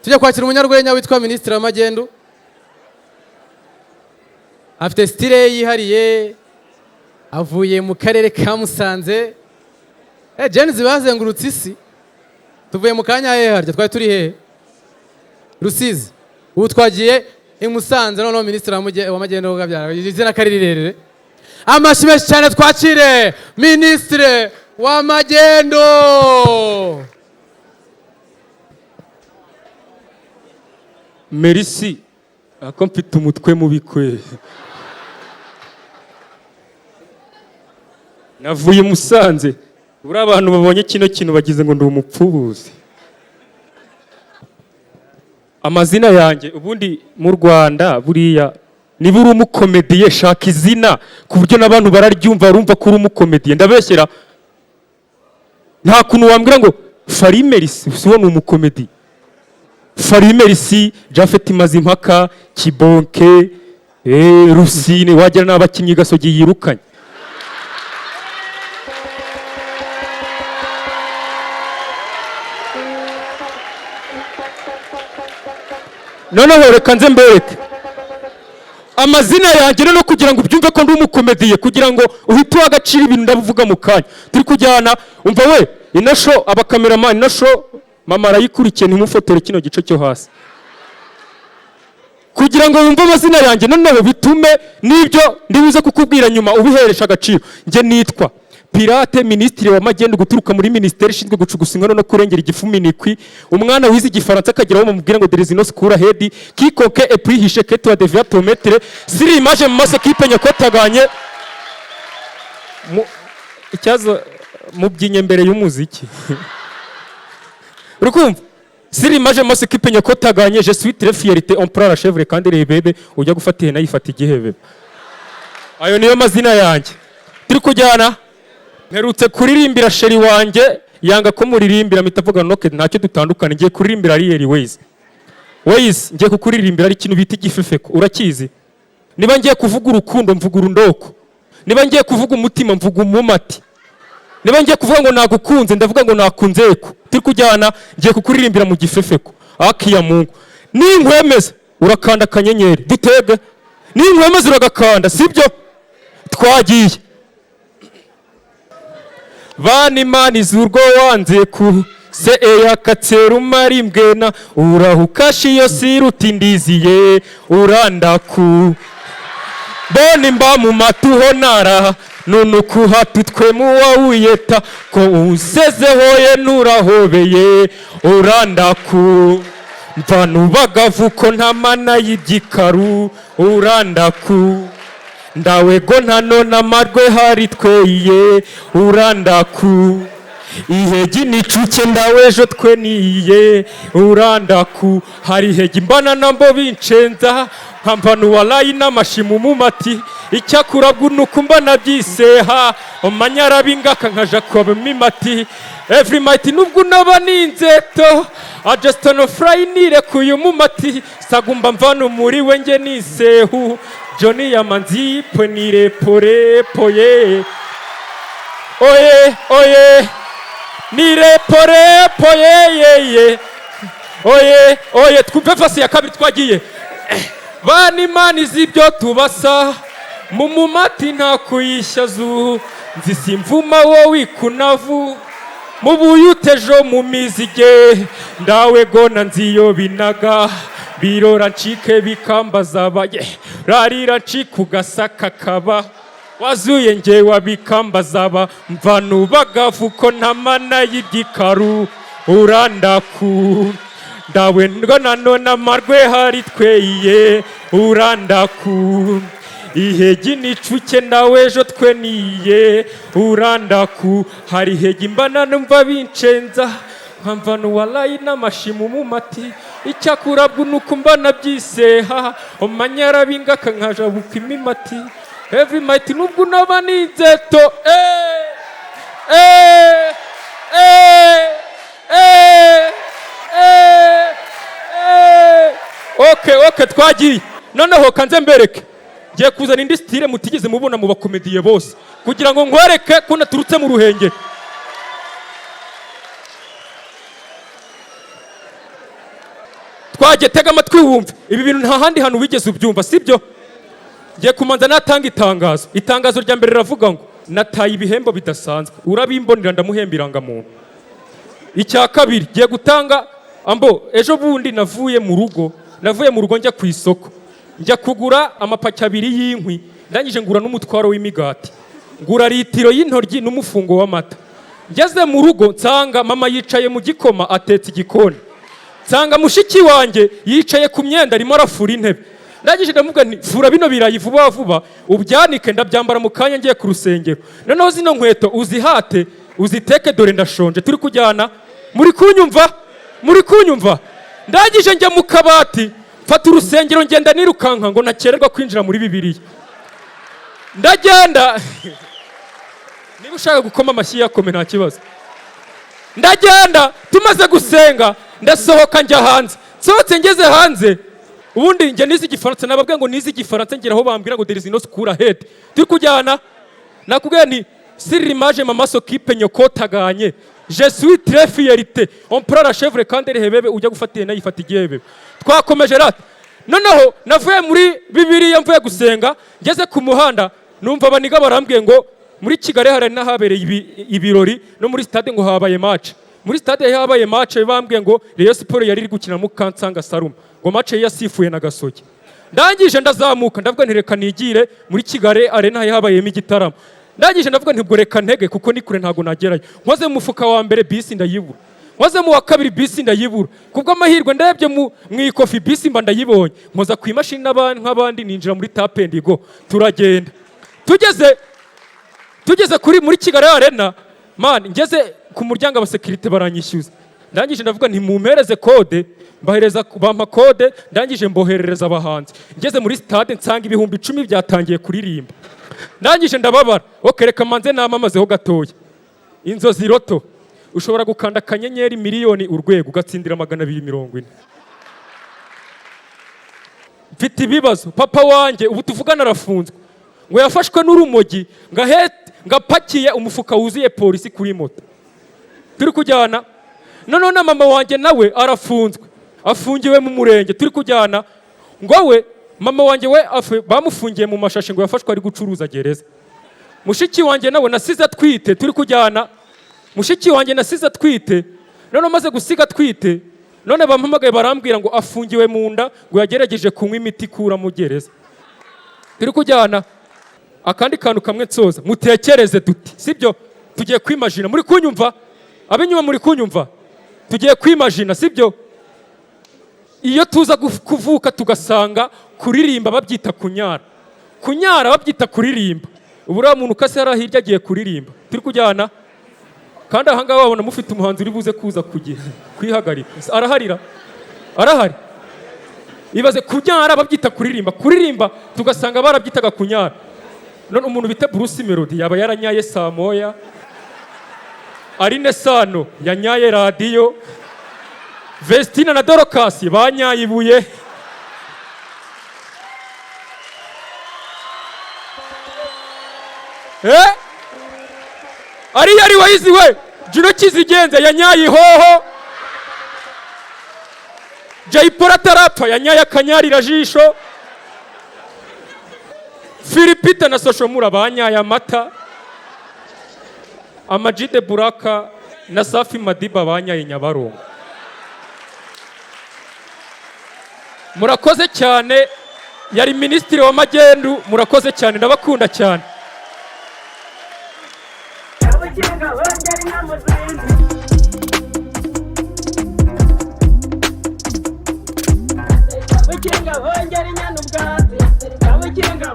Tujya kwakira umunyarwenya witwa Minisitiri w'Amagendu. Afite style ye yihariye, avuye mu karere ka Musanze. Gen-Z bazengurutse isi. Tuvuye mu kanya hehe harya? Twari turi hehe? Rusizi. Ubu twagiye i Musanze. Noneho Minisitiri w'Amagendu kabyara, izina ko ari rirerire. Amashyi menshi cyane, twakire Minisitiri w'Amagendo. Merci. Ako mfite umutwe mubi kwe. Navuye i Musanze. Buriya abantu babonye kino kintu bagize ngo ndi umupfubuzi. Amazina yanjye ubundi mu Rwanda, buriya niba uri umukomediye, shaka izina ku buryo n'abantu bararyumva barumva ko uri umukomediye. Ndabeshyera? Nta kuntu wambwira ngo Fally Merci, si uwo ni umukomediye. Fally Merci, Jafet Mazimpaka, Kibonke, Rusine, wagira n'abakinnyi Gasogi yirukanye. Noneho reka nze mbereke amazina yanjye, noneho kugira ngo ubyumve ko ndi umukomediye, kugira ngo uhite uha agaciro ibintu ndabuvuga mu kanya. Turi kujyana? Umva we, ino show, abakameramani, ino show mama arayikurikiye, ntimufotore kino gice cyo hasi. Kugira ngo wumve amazina yanjye, noneho bitume n'ibyo ndibuze kukubwira nyuma ubiheresha agaciro. Njye nitwa Pirate, Minisitiri wa Magendu, guturuka muri minisiteri ishinzwe gucugusa inkono no kurengera igifuminikwi. Umwana wize igifaransa akagira aho bamubwira ngo "There is no school ahead quiconque est plus riche que toi devient ton maître", siri image mu maso kipenye kotaganye. Ikibazo mubyinye mbere y'umuziki, urikumva? Siri image mu maso kipenye kotaganye. Je suis très fierté, on prend la chèvre kandi rebebe ujya gufata ihene ayifata igihebe. Ayo niyo mazina yanjye. Turi kujyana? Mperutse kuririmbira chérie wanjye, yanga ko muririmbira, mpita avuga noke ntacyo dutandukana. Ngiye kuririmbira Ariel Wayz. Wayz, ngiye kukuririmbira ari ikintu bita igifefeko, urakizi? Niba ngiye kuvuga urukundo, mvuga urundoko. Niba ngiye kuvuga umutima, mvuga umumati. Niba ngiye kuvuga ngo nagukunze, ndavuga ngo nakunzeko. Turi kujyana? Ngiye kukuririmbira mu gifefeko. Akiya Mungu, ninkwemeza urakanda akanyenyeri dutege. Ninkwemeza uragakanda, sibyo? Twagiye. Bana imana izurwo wanze ku se eyakatsera umara imbwena urahukasha iyo siruta indiziye urandaku mbona imba mu matuho nara none ukuhata muwawuyeta ko usezehoye nurahobeye urandaku mvanubagavu ko nta mana y'ibyikaru urandaku ndawego ntano n'amarwe hari tweye urandaku ihegi nicuke ndawejo twe niye urandaku hari hegi mbana nambo bincenza nkampanu walayi n'amashimu mu mati icyakura gunuka mbana byiseha omanyarabingaka nkaja kuba mimati every might nubwo unaba ninzeto ajestono fry nirekuye umumati sagumba mvana muri we nge nisehu Johnny yamanzi nirepore oye oye nirepore poye ye ye oye oye. Twumve verse ya kabiri. Twagiye. Bana imana izi ibyo tubasa mu mumati nta kuyishyazu nzisimvuma wowe ikunavu mu buyutejo mu mizige ndawe gona nziyo binaga birora ncike bikambaza baye rarira ncike ugasaka kaba wazuye nge wabikambaza ba mvanu bagavu ko nta mana y'ibyikaru urandaku ndawe ngo nanone amarwe hari tweye urandaku ihegi nicuke ndawe ejo twe niye urandaku hari hegi mbana numva bincenza nkamvana walayi n'amashimu mu mati icyakura nuko mbana byiseha omanyarabingaka nkajabuka imimati every might nubwo unaba ninzeto eh eh eh eh eh. Okay, twagiye. Noneho kanze mbereke, ngiye kuzana indi style mutigeze mubona mu bakomediye bose, kugira ngo nkwereke ko naturutse mu Ruhengeri. Twagiye, tega amatwi wumve ibi bintu, nta handi hantu wigeze ubyumva, sibyo? Ngiye kumanza natanga itangazo. Itangazo rya mbere riravuga ngo nataye ibihembo bidasanzwe, urabimbonera ndamuhemba irangamuntu. Icya kabiri ngiye gutanga ambo, ejo bundi navuye mu rugo njya ku isoko, njya kugura amapaki abiri y'inkwi, ndangije ngura n'umutwaro w'imigati, ngura litiro y'intoryi n'umufungo w'amata. Ngeze mu rugo nsanga mama yicaye mu gikoma atetse igikoni, nsanga mushiki wanjye yicaye ku myenda arimo arafura intebe. Ndangije ndamubwira nti: "Fura bino birayi vuba vuba ubyanike, ndabyambara mu kanya ngiye ku rusengero. Noneho zino nkweto uzihate uziteke, dore ndashonje." Turi kujyana? Muri kunyumva? Muri kunyumva? Ndangije njya mu kabati mfata urusengero, ngenda nirukanka ngo ntakererwa kwinjira muri Bibiliya. Ndagenda, niba ushaka gukoma amashyi yakome, nta kibazo. Ndagenda, tumaze gusenga ndasohoka njya hanze. Nsohotse ngeze hanze, ubundi njye nize Igifaransa, nababwiye ngo nize Igifaransa, ngera aho bambwira ngo there is no school ahead. Turi kujyana? Nakubwiye nti sur l'image mama s'occupe nyokotaganye, je suis très fierté, on prend la chèvre kandi rehebebe, ujya gufata ihene yifata igihebebe. Twakomeje rata. Noneho navuye muri Bibiliya, mvuye gusenga, ngeze ku muhanda numva abaniga barambwiye ngo muri Kigali hari n'ahabereye ibirori, no muri stade ngo habaye match. Muri stade habaye match, bambwiye ngo Rayon Sport yari iri gukina mu Kansanga Saruma, ngo match yasifuye na Gasogi. Ndangije ndazamuka, ndavuga nti reka nigire muri Kigali Arena habayemo igitaramo. Ndangije ndavuga nti ubwo reka ntege kuko ni kure, ntabwo nagerayo. Nkoze mu mufuka wa mbere bisi ndayibura, nkoze mu wa kabiri bisi ndayibura. Kubw'amahirwe ndebye mu ikofi bisi mba ndayibonye, nkoza ku imashini nk'abandi, ninjira muri tap and go, turagenda. Tugeze kuri muri Kigali Arena, man, ngeze ku muryango abasekirite baranyishyuza. Ndangije ndavuga nti mumpereze code, mbahereza, bampa code, ndangije mboherereza abahanzi. Ngeze muri stade nsanga 10,000 byatangiye kuririmba. Ndangije ndababara, ok, reka manze namamazeho gatoya. Inzozi Lotto, ushobora gukanda *1,000,000# ugatsindira 240. Mfite ibibazo, papa wanjye ubu tuvugana arafunzwe, ngo yafashwe n'urumogi, ngo apakiye umufuka wuzuye polisi kuri moto. Turi kujyana? Noneho na mama wanjye nawe arafunzwe, afungiwe mu murenge. Turi kujyana? Ngo we mama wanjye we bamufungiye mu mashashi, ngo yafashwe ari gucuruza gereza. Mushiki wanjye nawe nasize atwite. Turi kujyana? Mushiki wanjye nasize atwite, none amaze gusiga atwite, none bampamagaye barambwira ngo afungiwe mu nda, ngo yagerageje kunywa imiti ikura mu gereza. Turi kujyana? Akandi kantu kamwe nsoza, mutekereze duti, sibyo? Tugiye kwimajina. Muri kunyumva? Ab'inyuma muri kunyumva? Tugiye kwimajina, sibyo? Iyo tuza kuvuka tugasanga kuririmba babyita kunyara, kunyara babyita kuririmba, ubu uriya muntu ukase hariya hirya agiye kuririmba. Turi kujyana? Kandi ahangaha wabona mufite umuhanzi uri buze kuza kugira kwihagarika, araharira, arahari. Ibaze kunyara babyita kuririmba, kuririmba tugasanga barabyitaga kunyara. None umuntu bita Bruce Melody yaba yaranyaye saa moya, Aline Sano yanyaye radiyo, Vestina na Dorcas banyaye ibuye. Eh? Ariyo ari wayizi we Juno Kizigenza yanyaye ihoho, Jay Polly atarapfa yanyaye akanyarira jisho, Philipita na Social Mula banyaye amata, Ama-G The Black na Safi Madiba banyaye Nyabarongo. Murakoze cyane, yari minisitiri wa magendu. Murakoze cyane, ndabakunda cyane. Abakinga bongera inka mu zindi. Abakinga bongera inyana ubwatsi. Abakinga.